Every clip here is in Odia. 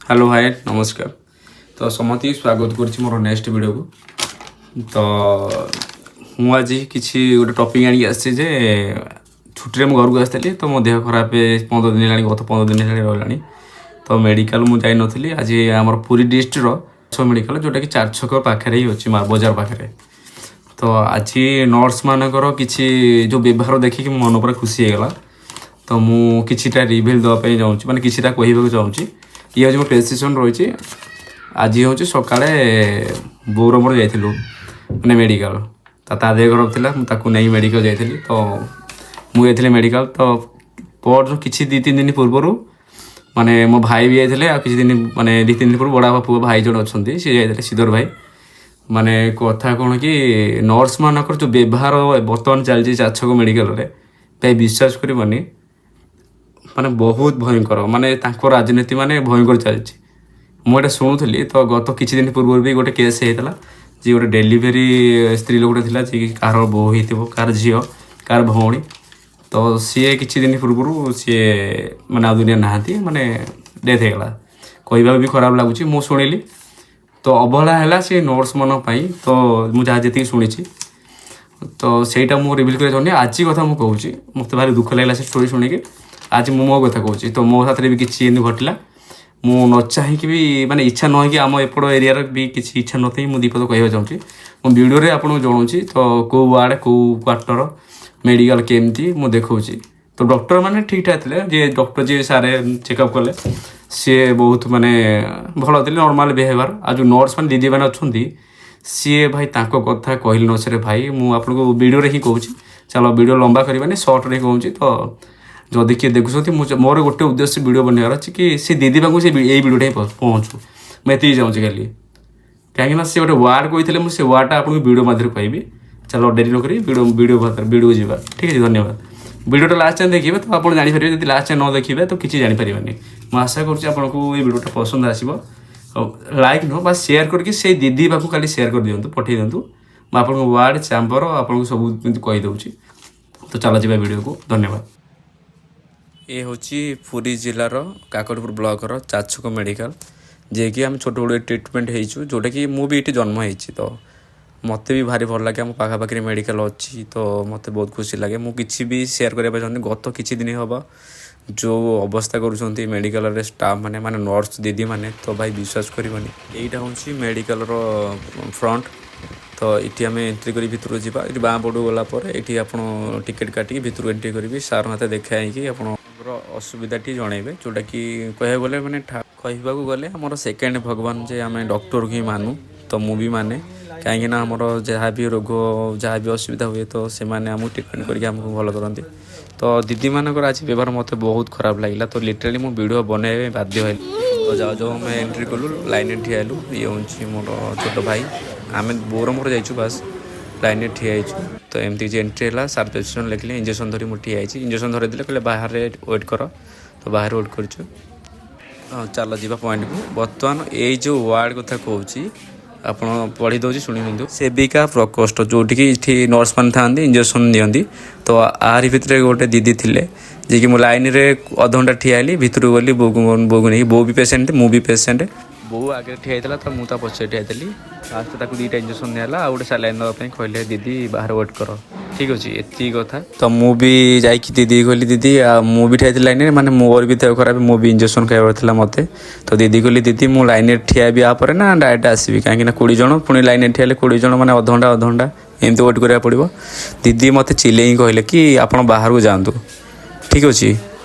ହ୍ୟାଲୋ, ହାଏ, ନମସ୍କାର। ତ ସମସ୍ତଙ୍କୁ ସ୍ୱାଗତ କରୁଛି ମୋର ନେକ୍ସଟ ଭିଡ଼ିଓକୁ। ତ ମୁଁ ଆଜି କିଛି ଗୋଟେ ଟପିକ୍ ଆଣିକି ଆସିଛି ଯେ ଛୁଟିରେ ମୁଁ ଘରକୁ ଆସିଥିଲି, ତ ମୋ ଦେହ ଖରାପ 15 ଦିନ ହେଲାଣି, ଗତ 15 ଦିନ ହେଲାଣି ରହିଲାଣି। ତ ମେଡ଼ିକାଲ ମୁଁ ଯାଇନଥିଲି। ଆଜି ଆମର ପୁରୀ ଡିଷ୍ଟ୍ରିକ୍ଟର ମେଡ଼ିକାଲ, ଯେଉଁଟାକି ଚାରି ଛକ ପାଖରେ ହିଁ ଅଛି, ବଜାର ପାଖରେ। ତ ଆଜି ନର୍ସମାନଙ୍କର କିଛି ଯେଉଁ ବ୍ୟବହାର ଦେଖିକି ମୋ ମନ ପୁରା ଖୁସି ହେଇଗଲା। ତ ମୁଁ କିଛିଟା ରିଭିଲ୍ ଦେବା ପାଇଁ ଚାହୁଁଛି, ମାନେ କିଛିଟା କହିବାକୁ ଚାହୁଁଛି। ଇଏ ହେଉଛି ମୋ ପ୍ରେସକ୍ରିପସନ୍ ରହିଛି। ଆଜି ହେଉଛି ସକାଳେ ବୋଉର ମୋର ଯାଇଥିଲୁ ମାନେ ମେଡ଼ିକାଲ। ତା ଦେହ ଖରାପ ଥିଲା, ମୁଁ ତାକୁ ନେଇ ମେଡ଼ିକାଲ ଯାଇଥିଲି। ତ ମୁଁ ଯାଇଥିଲି ମେଡ଼ିକାଲ, ତ ପରଦିନ କିଛି 2-3 ଦିନ ପୂର୍ବରୁ ମାନେ ମୋ ଭାଇ ବି ଯାଇଥିଲେ। ଆଉ କିଛି ଦିନ, ମାନେ 2-3 ଦିନ ପୂର୍ବରୁ ବଡ଼ ବାପା ପୁଅ ଭାଇ ଜଣେ ଅଛନ୍ତି, ସିଏ ଯାଇଥିଲେ, ସିଦର ଭାଇ। ମାନେ କଥା କ'ଣ କି ନର୍ସମାନଙ୍କର ଯେଉଁ ବ୍ୟବହାର ବର୍ତ୍ତମାନ ଚାଲିଛି ଚାରିଛକ ମେଡ଼ିକାଲରେ, ଭାଇ ବିଶ୍ୱାସ କରିବନି, ମାନେ ବହୁତ ଭୟଙ୍କର। ମାନେ ତାଙ୍କ ରାଜନୀତି ମାନେ ଭୟଙ୍କର ଚାଲିଛି। ମୁଁ ଏଇଟା ଶୁଣୁଥିଲି। ତ ଗତ କିଛି ଦିନ ପୂର୍ବରୁ ବି ଗୋଟେ କେସ୍ ହେଇଥିଲା ଯେ ଗୋଟେ ଡେଲିଭରି ସ୍ତ୍ରୀ ଲୋକଟେ ଥିଲା, ଯିଏକି କାହାର ବୋହୂ ହେଇଥିବ, କାହାର ଝିଅ, କାହାର ଭଉଣୀ। ତ ସିଏ କିଛି ଦିନ ପୂର୍ବରୁ ସିଏ ମାନେ ଆଉ ଦୁନିଆ ନାହାନ୍ତି, ମାନେ ଡେଥ୍ ହେଇଗଲା। କହିବାକୁ ବି ଖରାପ ଲାଗୁଛି। ମୁଁ ଶୁଣିଲି ତ ଅବହେଳା ହେଲା ସେ ନର୍ସମାନଙ୍କ ପାଇଁ। ତ ମୁଁ ଯାହା ଯେତିକି ଶୁଣିଛି, ତ ସେଇଟା ମୁଁ ରିଭିଲ୍ କରିବାକୁ ଚାହୁଁନି। ଆଜି କଥା ମୁଁ କହୁଛି, ମୋତେ ଭାରି ଦୁଃଖ ଲାଗିଲା ସେ ଷ୍ଟୋରି ଶୁଣିକି। ଆଜି ମୁଁ ମୋ କଥା କହୁଛି। ତ ମୋ ସାଥିରେ ବି କିଛି ଏମିତି ଘଟିଲା। ମୁଁ ନ ଚାହିଁକି ବି, ମାନେ ଇଚ୍ଛା ନ ହେଇକି, ଆମ ଏପଟ ଏରିଆର ବି କିଛି ଇଚ୍ଛା ନଥାଇ ମୁଁ ଦୁଇପଦ କହିବାକୁ ଚାହୁଁଛି। ମୁଁ ଭିଡ଼ିଓରେ ଆପଣଙ୍କୁ ଜଣାଉଛି। ତ କେଉଁ ୱାର୍ଡ଼, କେଉଁ କ୍ୱାର୍ଟର, ମେଡ଼ିକାଲ କେମିତି ମୁଁ ଦେଖାଉଛି। ତ ଡକ୍ଟର ମାନେ ଠିକ୍ ଠାକ୍ ଥିଲେ। ଯିଏ ଡକ୍ଟର, ଯିଏ ସାରେ ଚେକଅପ୍ କଲେ, ସିଏ ବହୁତ ମାନେ ଭଲ ଥିଲେ, ନର୍ମାଲ ବିହେଭିଅର। ଆଉ ଯେଉଁ ନର୍ସ ମାନେ, ଦିଦି ମାନେ ଅଛନ୍ତି, ସିଏ ଭାଇ ତାଙ୍କ କଥା କହିଲେ ନ ସରେ ଭାଇ। ମୁଁ ଆପଣଙ୍କୁ ଭିଡ଼ିଓରେ ହିଁ କହୁଛି। ଚାଲ, ଭିଡ଼ିଓ ଲମ୍ବା କରିବାନି, ସର୍ଟରେ ହିଁ କହୁଛି। ତ ଯଦି କିଏ ଦେଖୁଛନ୍ତି, ମୁଁ ମୋର ଗୋଟେ ଉଦ୍ଦେଶ୍ୟ ଭିଡ଼ିଓ ବନେଇବାର ଅଛି କି ସେ ଦିଦି ପାଖକୁ ସେ ଏଇ ଭିଡ଼ିଓଟା ହିଁ ପହଞ୍ଚୁ। ମୁଁ ଏତିକି ଚାହୁଁଛି ଖାଲି। କାହିଁକିନା ସେ ଗୋଟେ ୱାର୍ଡ଼ କହିଥିଲେ, ମୁଁ ସେ ୱାର୍ଡ଼ଟା ଆପଣଙ୍କୁ ଭିଡ଼ିଓ ମାଧ୍ୟମରେ କହିବି। ଚାଲ, ଡେରି ନ କରି ଭିଡ଼ିଓ ଭିଡ଼ିଓ ଯିବା। ଠିକ୍ ଅଛି, ଧନ୍ୟବାଦ। ଭିଡ଼ିଓଟା ଲାଷ୍ଟ ଯାଏଁ ଦେଖିବେ ତ ଆପଣ ଜାଣିପାରିବେ। ଯଦି ଲାଷ୍ଟ ଯାଏଁ ନ ଦେଖିବେ ତ କିଛି ଜାଣିପାରିବେନି। ମୁଁ ଆଶା କରୁଛି ଆପଣଙ୍କୁ ଏଇ ଭିଡ଼ିଓଟା ପସନ୍ଦ ଆସିବ। ଆଉ ଲାଇକ୍ ନୁହଁ, ବାସ୍ ସେୟାର କରିକି ସେଇ ଦିଦି ପାଖକୁ ଖାଲି ସେୟାର କରିଦିଅନ୍ତୁ, ପଠାଇ ଦିଅନ୍ତୁ। ମୁଁ ଆପଣଙ୍କୁ ୱାର୍ଡ଼, ଚାମ୍ବର ଆପଣଙ୍କୁ ସବୁ ଏମିତି କହିଦେଉଛି। ତ ଚାଲ ଯିବା ଭିଡ଼ିଓକୁ। ଧନ୍ୟବାଦ। ଏ ହେଉଛି ପୁରୀ ଜିଲ୍ଲାର କାକଟପୁର ବ୍ଲକର ଚାରିଛକ ମେଡ଼ିକାଲ, ଯିଏକି ଆମେ ଛୋଟବେଳୁ ଟ୍ରିଟମେଣ୍ଟ ହେଇଛୁ, ଯେଉଁଟାକି ମୁଁ ବି ଏଇଠି ଜନ୍ମ ହେଇଛି। ତ ମୋତେ ବି ଭାରି ଭଲ ଲାଗେ, ଆମ ପାଖାପାଖିରେ ମେଡ଼ିକାଲ ଅଛି, ତ ମୋତେ ବହୁତ ଖୁସି ଲାଗେ। ମୁଁ କିଛି ବି ସେୟାର କରିବା ପାଇଁ ଚାହୁଁନି। ଗତ କିଛି ଦିନ ହେବ ଯେଉଁ ଅବସ୍ଥା କରୁଛନ୍ତି ମେଡ଼ିକାଲରେ ଷ୍ଟାଫ୍ ମାନେ, ମାନେ ନର୍ସ ଦିଦିମାନେ, ତ ଭାଇ ବିଶ୍ୱାସ କରିବନି। ଏଇଟା ହେଉଛି ମେଡ଼ିକାଲର ଫ୍ରଣ୍ଟ। ତ ଏଠି ଆମେ ଏଣ୍ଟ୍ରି କରି ଭିତରକୁ ଯିବା। ଏଠି ବାଁ ପଟକୁ ଗଲା ପରେ ଏଠି ଆପଣ ଟିକେଟ୍ କାଟିକି ଭିତରକୁ ଏଣ୍ଟ୍ରି କରିବେ। ସାର୍ ହାତେ ଦେଖା ହେଇକି ଆପଣଙ୍କର ଅସୁବିଧାଟି ଜଣେଇବେ, ଯେଉଁଟାକି କହିବାକୁ ଗଲେ ମାନେ କହିବାକୁ ଗଲେ ଆମର ସେକେଣ୍ଡ ଭଗବାନ ଯେ ଆମେ ଡକ୍ଟରକୁ ହିଁ ମାନୁ। ତ ମୁଁ ବି ମାନେ, କାହିଁକିନା ଆମର ଯାହା ବି ରୋଗ, ଯାହା ବି ଅସୁବିଧା ହୁଏ, ତ ସେମାନେ ଆମକୁ ଟ୍ରିଟମେଣ୍ଟ କରିକି ଆମକୁ ଭଲ କରନ୍ତି। ତ ଦିଦିମାନଙ୍କର ଆଜି ବ୍ୟବହାର ମୋତେ ବହୁତ ଖରାପ ଲାଗିଲା। ତ ଲିଟରାଲି ମୁଁ ଭିଡ଼ିଓ ବନେଇବା ପାଇଁ ବାଧ୍ୟ ହେଲି। ତ ଯାଉ ଯାଉ ଆମେ ଏଣ୍ଟ୍ରି କଲୁ, ଲାଇନ୍ରେ ଠିଆ ହେଲୁ। ଇଏ ହେଉଛି ମୋର ଛୋଟ ଭାଇ। ଆମେ ବୋଉର ମୋର ଯାଇଛୁ, ବାସ୍ ଲାଇନ୍ରେ ଠିଆ ହେଇଛୁ। ତ ଏମିତି କିଛି ଏଣ୍ଟ୍ରି ହେଲା, ସାର୍ ପ୍ରେସକ୍ରିପସନ୍ ଲେଖିଲେ, ଇଞ୍ଜେକ୍ସନ୍ ଧରି ମୁଁ ଠିଆ ହେଇଛି। ଇଞ୍ଜେକ୍ସନ୍ ଧରିଦେଲେ, କହିଲେ ବାହାରେ ୱେଟ୍ କର। ତ ବାହାରେ ୱେଟ୍ କରିଛୁ। ହଁ, ଚାଲ ଯିବା ପଏଣ୍ଟକୁ। ବର୍ତ୍ତମାନ ଏଇ ଯେଉଁ ୱାର୍ଡ଼ କଥା କହୁଛି, ଆପଣ ପଢ଼ି ଦେଉଛି, ଶୁଣି ନିଅନ୍ତୁ। ସେବିକା ପ୍ରକୋଷ୍ଠ, ଯେଉଁଠିକି ଏଠି ନର୍ସ ମାନେ ଥାଆନ୍ତି, ଇଞ୍ଜେକ୍ସନ୍ ଦିଅନ୍ତି। ତ ଆରି ଭିତରେ ଗୋଟେ ଦିଦି ଥିଲେ, ଯିଏକି ମୁଁ ଲାଇନ୍ରେ ଅଧଘଣ୍ଟା ଠିଆ ହେଲି। ଭିତରକୁ ଗଲି ବୋଉକୁ ନେଇକି। ବୋଉ ବି ପେସେଣ୍ଟ, ମୁଁ ବି ପେସେଣ୍ଟ। ବୋଉ ଆଗରେ ଠିଆ ହେଇଥିଲା, ତ ମୁଁ ତା ପଛରେ ଠିଆ ହେଇଥିଲି। ଫାଷ୍ଟ ତାକୁ ଦୁଇଟା ଇଞ୍ଜେକ୍ସନ୍ ଦିଆହେଲା, ଆଉ ଗୋଟେ ସାଲାଇନ୍ ଦେବା ପାଇଁ କହିଲେ, "ଦିଦି, ବାହାରେ ୱେଟ୍ କର।" ଠିକ୍ ଅଛି, ଏତିକି କଥା। ତ ମୁଁ ବି ଯାଇକି ଦିଦି କହିଲି, "ଦିଦି," ଆଉ ମୁଁ ବି ଠିଆ ହେଇଥିଲି ଲାଇନ୍ରେ, ମାନେ ମୋର ବି ଦେହ ଖରାପ, ମୁଁ ବି ଇଞ୍ଜେକ୍ସନ୍ ଖାଇବାର ଥିଲା ମୋତେ। ତ ଦିଦି କହିଲି, "ଦିଦି, ମୁଁ ଲାଇନ୍ରେ ଠିଆ ହେବି ଆ ପରେ ନା ଡାଇରେକ୍ଟ ଆସିବି? କାହିଁକିନା 20 ଜଣ ପୁଣି ଲାଇନ୍ରେ ଠିଆ ହେଲେ, 20 ଜଣ ମାନେ ଅଧଘଣ୍ଟା ଅଧଘଣ୍ଟା ଏମିତି ୱେଟ୍ କରିବାକୁ ପଡ଼ିବ।" ଦିଦି ମୋତେ ଚିଲେଇକି କହିଲେ କି ଆପଣ ବାହାରକୁ ଯାଆନ୍ତୁ। ଠିକ୍ ଅଛି।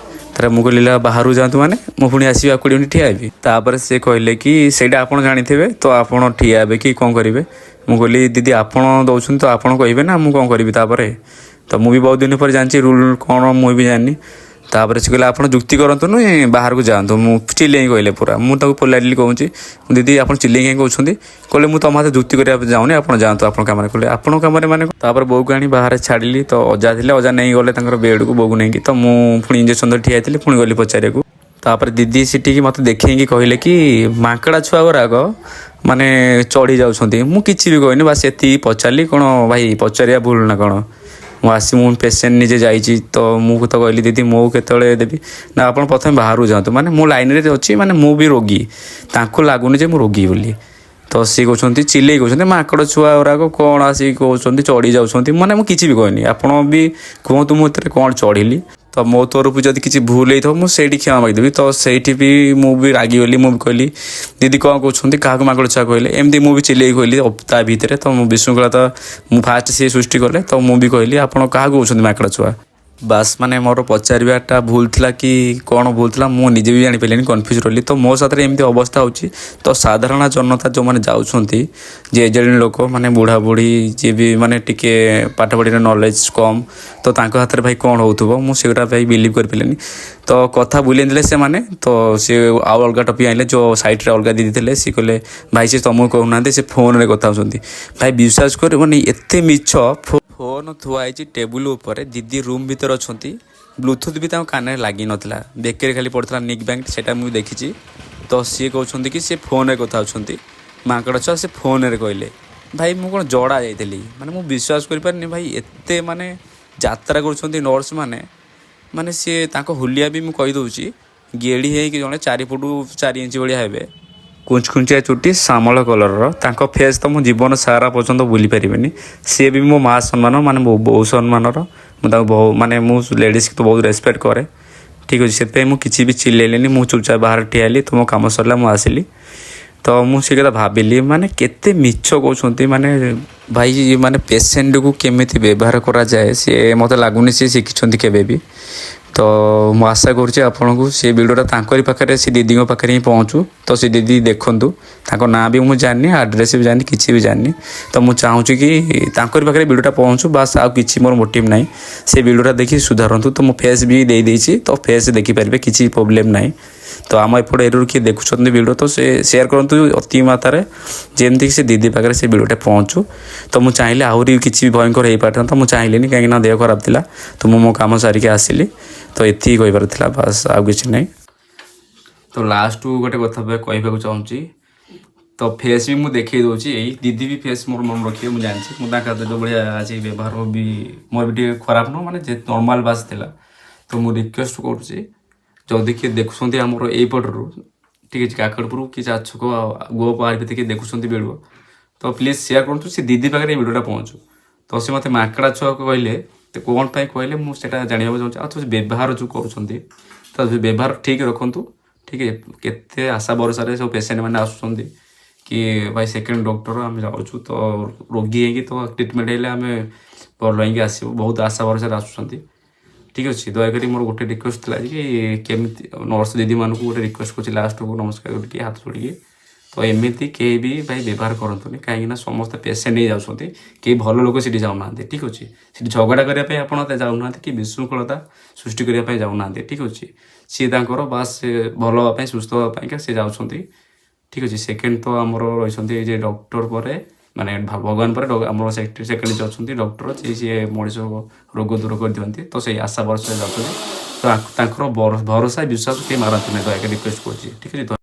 ତାପରେ ମୁଁ କହିଲି, "ଲା, ବାହାରକୁ ଯାଆନ୍ତୁ ମାନେ ମୁଁ ପୁଣି ଆସିବି ଆଉ 20 ମିନିଟ୍ ଠିଆ ହେବି?" ତାପରେ ସେ କହିଲେ କି ସେଇଟା ଆପଣ ଜାଣିଥିବେ, ତ ଆପଣ ଠିଆ ହେବେ କି କ'ଣ କରିବେ। ମୁଁ କହିଲି, "ଦିଦି, ଆପଣ ଦେଉଛନ୍ତି ତ ଆପଣ କହିବେ ନା ମୁଁ କ'ଣ କରିବି?" ତାପରେ ତ ମୁଁ ବି ବହୁତ ଦିନ ପରେ ଜାଣିଛି ରୁଲ୍ କ'ଣ, ମୁଁ ବି ଜାଣିନି। ତାପରେ ସେ କହିଲେ, "ଆପଣ ଯୁକ୍ତି କରନ୍ତୁନି, ବାହାରକୁ ଯାଆନ୍ତୁ।" ମୁଁ ଚିଲେଇକି କହିଲେ ପୁରା। ମୁଁ ତାକୁ ପୋଲାଇଟଲି କହୁଛି, "ଦିଦି, ଆପଣ ଚିଲେଇକି କାହିଁ କହୁଛନ୍ତି?" କହିଲେ, "ମୁଁ ତମ ହାତେ ଯୁକ୍ତି କରିବାକୁ ଯାଉନି, ଆପଣ ଯାଆନ୍ତୁ ଆପଣଙ୍କ କାମରେ।" କହିଲେ, "ଆପଣଙ୍କ କାମରେ ମାନେ?" ତାପରେ ବୋଉକୁ ଆଣି ବାହାରେ ଛାଡ଼ିଲି। ତ ଅଜା ଥିଲେ, ଅଜା ନେଇକି ଗଲେ ତାଙ୍କର ବେଡ଼କୁ ବୋଉକୁ ନେଇକି। ତ ମୁଁ ପୁଣି ଇଞ୍ଜେକ୍ସନ୍ ଧରି ଠିଆ ହେଇଥିଲି, ପୁଣି ଗଲି ପଚାରିବାକୁ। ତାପରେ ଦିଦି ସେଠିକି ମୋତେ ଦେଖେଇକି କହିଲେ କି ମାଙ୍କଡ଼ା ଛୁଆ ଗୁଡ଼ାକ ମାନେ ଚଢ଼ି ଯାଉଛନ୍ତି। ମୁଁ କିଛି ବି କହିନି, ବାସ୍ ଏତିକି ପଚାରିଲି, କ'ଣ ଭାଇ ପଚାରିବା ଭୁଲ ନା କ'ଣ? ମୁଁ ଆସି ମୁଁ ପେସେଣ୍ଟ ନିଜେ ଯାଇଛି, ତ ମୁଁ ତ କହିଲି, ଦିଦି, ମୁଁ କେତେବେଳେ ଦେବି? ନା, ଆପଣ ପ୍ରଥମେ ବାହାରକୁ ଯାଆନ୍ତୁ। ମାନେ ମୁଁ ଲାଇନ୍ରେ ଅଛି, ମାନେ ମୁଁ ବି ରୋଗୀ, ତାଙ୍କୁ ଲାଗୁନି ଯେ ମୁଁ ରୋଗୀ ବୋଲି। ତ ସିଏ କହୁଛନ୍ତି, ଚିଲେଇ କହୁଛନ୍ତି, ମାଙ୍କଡ଼ ଛୁଆ ଗୁଡ଼ାକ କ'ଣ ଆସିକି କହୁଛନ୍ତି ଚଢ଼ି ଯାଉଛନ୍ତି। ମାନେ ମୁଁ କିଛି ବି କହିନି। ଆପଣ ବି କୁହନ୍ତୁ, ମୁଁ ଏଥିରେ କ'ଣ ଚଢ଼ିଲି? ତ ମୋ ତରଫରୁ ଯଦି କିଛି ଭୁଲ ହେଇଥିବ, ମୁଁ ସେଇଠି କ୍ଷମା ମାଗିଦେବି। ତ ସେଇଠି ବି ମୁଁ ବି ରାଗିଗଲି। ମୁଁ ବି କହିଲି, ଦିଦି, କ'ଣ କହୁଛନ୍ତି? କାହାକୁ ମାଙ୍କଡ଼ ଛୁଆ କହିଲେ? ଏମିତି ମୁଁ ବି ଚିଲେଇ କହିଲି ତା ଭିତରେ। ତ ମୁଁ ବିଶୃଙ୍ଖଳା ତ ମୁଁ ଫାଷ୍ଟ ସିଏ ସୃଷ୍ଟି କଲେ। ତ ମୁଁ ବି କହିଲି, ଆପଣ କାହାକୁ କହୁଛନ୍ତି ମାଙ୍କଡ଼ ଛୁଆ? ବାସ୍, ମାନେ ମୋର ପଚାରିବାଟା ଭୁଲ ଥିଲା କି କ'ଣ ଭୁଲ ଥିଲା, ମୁଁ ନିଜେ ବି ଜାଣିପାରିଲିନି, କନଫ୍ୟୁଜ୍ ରହିଲି। ତ ମୋ ସାଥିରେ ଏମିତି ଅବସ୍ଥା ହେଉଛି, ତ ସାଧାରଣ ଜନତା ଯେଉଁମାନେ ଯାଉଛନ୍ତି, ଯେ ଏଜେଡ଼ ଲୋକ, ମାନେ ବୁଢ଼ା ବୁଢ଼ୀ, ଯିଏ ବି ମାନେ ଟିକେ ପାଠ ପଢ଼ିରେ ନଲେଜ୍ କମ୍, ତ ତାଙ୍କ ହାତରେ ଭାଇ କ'ଣ ହେଉଥିବ, ମୁଁ ସେଗୁଡ଼ା ଭାଇ ବିଲିଭ୍ କରିପାରିଲିନି। ତ କଥା ବୁଲେଇ ଦେଲେ ସେମାନେ। ତ ସିଏ ଆଉ ଅଲଗା ଟପିକ୍ ଆଣିଲେ। ଯେଉଁ ସାଇଡ଼୍ରେ ଅଲଗା ଦିଦି ଥିଲେ, ସିଏ କହିଲେ, ଭାଇ, ସେ ତୁମକୁ କହୁନାହାନ୍ତି, ସେ ଫୋନ୍ରେ କଥା ହେଉଛନ୍ତି। ଭାଇ, ବିଶ୍ୱାସ କରିବନି, ଏତେ ମିଛ। ଫୋନ୍ ଥୁଆ ହେଇଛି ଟେବୁଲ୍ ଉପରେ, ଦିଦି ରୁମ୍ ଭିତରେ ଅଛନ୍ତି, ବ୍ଲୁଟୁଥ୍ ବି ତାଙ୍କ କାନରେ ଲାଗିନଥିଲା, ବେକରେ ଖାଲି ପଡ଼ିଥିଲା ନିକ୍ ବ୍ୟାଣ୍ଡ, ସେଇଟା ମୁଁ ଦେଖିଛି। ତ ସିଏ କହୁଛନ୍ତି କି ସେ ଫୋନ୍ରେ କଥା ହେଉଛନ୍ତି, ମାଙ୍କଡ଼ ଛୁଆ ସେ ଫୋନ୍ରେ କହିଲେ। ଭାଇ, ମୁଁ କ'ଣ ଜଡ଼ା ଯାଇଥିଲି? ମାନେ ମୁଁ ବିଶ୍ୱାସ କରିପାରିନି ଭାଇ, ଏତେ ମାନେ ଯାତ୍ରା କରୁଛନ୍ତି ନର୍ସ ମାନେ। ମାନେ ସିଏ ତାଙ୍କ ହୁଲିଆ ବି ମୁଁ କହିଦେଉଛି। ଗେଡ଼ି ହେଇକି ଜଣେ 4 ଫୁଟ 4 ଇଞ୍ଚ ଭଳିଆ ହେବେ, କୁଞ୍ଚକୁଞ୍ଚିଆ ଚୁଟି, ଶାମଳ କଲର୍ର। ତାଙ୍କ ଫେସ୍ ତ ମୁଁ ଜୀବନ ସାରା ପର୍ଯ୍ୟନ୍ତ ଭୁଲି ପାରିବିନି। ସିଏ ବି ମୋ ମା ସମ୍ମାନ, ମାନେ ମୋ ବୋଉ ସମ୍ମାନର। ମୁଁ ତାଙ୍କୁ ବହୁ ମାନେ ମୁଁ ଲେଡ଼ିଜ୍କୁ ତ ବହୁତ ରେସପେକ୍ଟ କରେ, ଠିକ୍ ଅଛି? ସେଥିପାଇଁ ମୁଁ କିଛି ବି ଚିଲେଇଲିନି। ମୁଁ ଚୁପଚାପ ବାହାରେ ଠିଆ ହେଲି। ତ ମୋ କାମ ସରିଲା, ମୁଁ ଆସିଲି। ତ ମୁଁ ସେ କଥା ଭାବିଲି, ମାନେ କେତେ ମିଛ କହୁଛନ୍ତି। ମାନେ ଭାଇ, ମାନେ ପେସେଣ୍ଟକୁ କେମିତି ବ୍ୟବହାର କରାଯାଏ, ସିଏ ମୋତେ ଲାଗୁନି ସିଏ ଶିଖିଛନ୍ତି କେବେ ବି। ତ ମୁଁ ଆଶା କରୁଛି ଆପଣଙ୍କୁ ସେ ଭିଡ଼ିଓଟା ତାଙ୍କରି ପାଖରେ, ସେ ଦିଦିଙ୍କ ପାଖରେ ହିଁ ପହଞ୍ଚୁ। ତ ସେ ଦିଦି ଦେଖନ୍ତୁ। ତାଙ୍କ ନାଁ ବି ମୁଁ ଜାଣିନି, ଆଡ୍ରେସ୍ ବି ଜାଣିନି, କିଛି ବି ଜାଣିନି। ତ ମୁଁ ଚାହୁଁଛି କି ତାଙ୍କରି ପାଖରେ ଭିଡ଼ିଓଟା ପହଞ୍ଚୁ, ବାସ୍, ଆଉ କିଛି ମୋର ମୋଟିଭ୍ ନାହିଁ। ସେ ଭିଡ଼ିଓଟା ଦେଖି ସୁଧାରନ୍ତୁ। ତ ମୁଁ ଫେସ୍ ବି ଦେଇଦେଇଛି, ତ ଫେସ୍ ଦେଖିପାରିବେ, କିଛି ପ୍ରୋବ୍ଲେମ୍ ନାହିଁ। ତ ଆମ ଏପଟ ଏରିଆରୁ କିଏ ଦେଖୁଛନ୍ତି ଭିଡ଼ିଓ, ତ ସେ ସେୟାର କରନ୍ତୁ ଅତି ମାତ୍ରାରେ, ଯେମିତିକି ସେ ଦିଦି ପାଖରେ ସେ ଭିଡ଼ିଓଟା ପହଞ୍ଚୁ। ତ ମୁଁ ଚାହିଁଲେ ଆହୁରି କିଛି ବି ଭୟଙ୍କର ହେଇପାରିଥାନ୍ତା। ମୁଁ ଚାହିଁଲିନି, କାହିଁକିନା ଦେହ ଖରାପ ଥିଲା। ତ ମୁଁ ମୋ କାମ ସାରିକି ଆସିଲି। ତ ଏତିକି କହିବାର ଥିଲା, ବାସ୍, ଆଉ କିଛି ନାହିଁ। ତ ଲାଷ୍ଟକୁ ଗୋଟେ କଥା କହିବାକୁ ଚାହୁଁଛି। ତ ଫେସ୍ ବି ମୁଁ ଦେଖେଇ ଦେଉଛି। ଏଇ ଦିଦି ବି ଫେସ୍ ମୋର ମନେ ରଖିବେ, ମୁଁ ଜାଣିଛି। ମୁଁ ତାଙ୍କ ହାତରେ ଯେଉଁ ଭଳିଆ ଆଜି ବ୍ୟବହାର ବି ମୋର ବି ଟିକେ ଖରାପ ନୁହଁ, ମାନେ ଯେ ନର୍ମାଲ୍ ବାସ୍ ଥିଲା। ତ ମୁଁ ରିକ୍ୱେଷ୍ଟ କରୁଛି, ଯଦି କିଏ ଦେଖୁଛନ୍ତି ଆମର ଏଇପଟରୁ, ଠିକ୍ ଅଛି, କାକଟପୁର କି ଚାରିଛକ, ଗୋପ ଆରି ଭିତରେ କିଏ ଦେଖୁଛନ୍ତି ଭିଡ଼ିଓ, ତ ପ୍ଲିଜ୍ ସେୟାର କରନ୍ତୁ, ସେ ଦିଦି ପାଖରେ ଏଇ ଭିଡ଼ିଓଟା ପହଞ୍ଚୁ। ତ ସେ ମୋତେ ମାଙ୍କଡ଼ା ଛୁଆ କହିଲେ, ତ କ'ଣ ପାଇଁ କହିଲେ, ମୁଁ ସେଇଟା ଜାଣିବାକୁ ଚାହୁଁଛି। ଆଉ ତ ସେ ବ୍ୟବହାର ଯେଉଁ କରୁଛନ୍ତି, ତ ସେ ବ୍ୟବହାର ଠିକ୍ ରଖନ୍ତୁ, ଠିକ୍ ଅଛି? କେତେ ଆଶା ଭରସାରେ ସବୁ ପେସେଣ୍ଟ ମାନେ ଆସୁଛନ୍ତି କି ଭାଇ, ସେକେଣ୍ଡ ଡକ୍ଟର ଆମେ ଯାଉଛୁ, ତ ରୋଗୀ ହେଇକି ତ ଟ୍ରିଟମେଣ୍ଟ ହେଲେ ଆମେ ଭଲ ହେଇକି ଆସିବୁ। ବହୁତ ଆଶା ଭରସାରେ ଆସୁଛନ୍ତି, ଠିକ୍ ଅଛି? ଦୟାକରି ମୋର ଗୋଟେ ରିକ୍ୱେଷ୍ଟ ଥିଲା କି କେମିତି ନର୍ସ ଦିଦିମାନଙ୍କୁ ଗୋଟେ ରିକ୍ୱେଷ୍ଟ କରୁଛି ଲାଷ୍ଟକୁ, ନମସ୍କାର କରିକି, ହାତ ଯୋଡ଼ିକି। ତ ଏମିତି କେହି ବି ଭାଇ ବ୍ୟବହାର କରନ୍ତୁନି, କାହିଁକିନା ସମସ୍ତେ ପେସେଣ୍ଟ ହେଇ ଯାଉଛନ୍ତି, କେହି ଭଲ ଲୋକ ସେଠି ଯାଉନାହାନ୍ତି, ଠିକ୍ ଅଛି? ସେଠି ଝଗଡ଼ା କରିବା ପାଇଁ ଆପଣ ଯାଉନାହାନ୍ତି କି ବିଶୃଙ୍ଖଳତା ସୃଷ୍ଟି କରିବା ପାଇଁ ଯାଉନାହାନ୍ତି, ଠିକ୍ ଅଛି? ସିଏ ତାଙ୍କର ବାସ୍ ସେ ଭଲ ହେବା ପାଇଁ, ସୁସ୍ଥ ହେବା ପାଇଁକା ସେ ଯାଉଛନ୍ତି, ଠିକ୍ ଅଛି? ସେକେଣ୍ଡ ତ ଆମର ରହିଛନ୍ତି ଯେ ଡକ୍ଟର ପରେ, ମାନେ ଭଗବାନ ପରେ ଆମର ସେକେଣ୍ଡ ଯିଏ ଅଛନ୍ତି ଡକ୍ଟର, ସିଏ ମଣିଷ ରୋଗ ଦୂର କରିଦିଅନ୍ତି। ତ ସେଇ ଆଶା ଭରସାରେ ଯାଉଛନ୍ତି। ତ ତାଙ୍କର ଭରସା ବିଶ୍ୱାସ କେହି ମାରନ୍ତି ନାହିଁ। ଦୟାକରି ରିକ୍ୱେଷ୍ଟ କରୁଛି, ଠିକ୍ ଅଛି?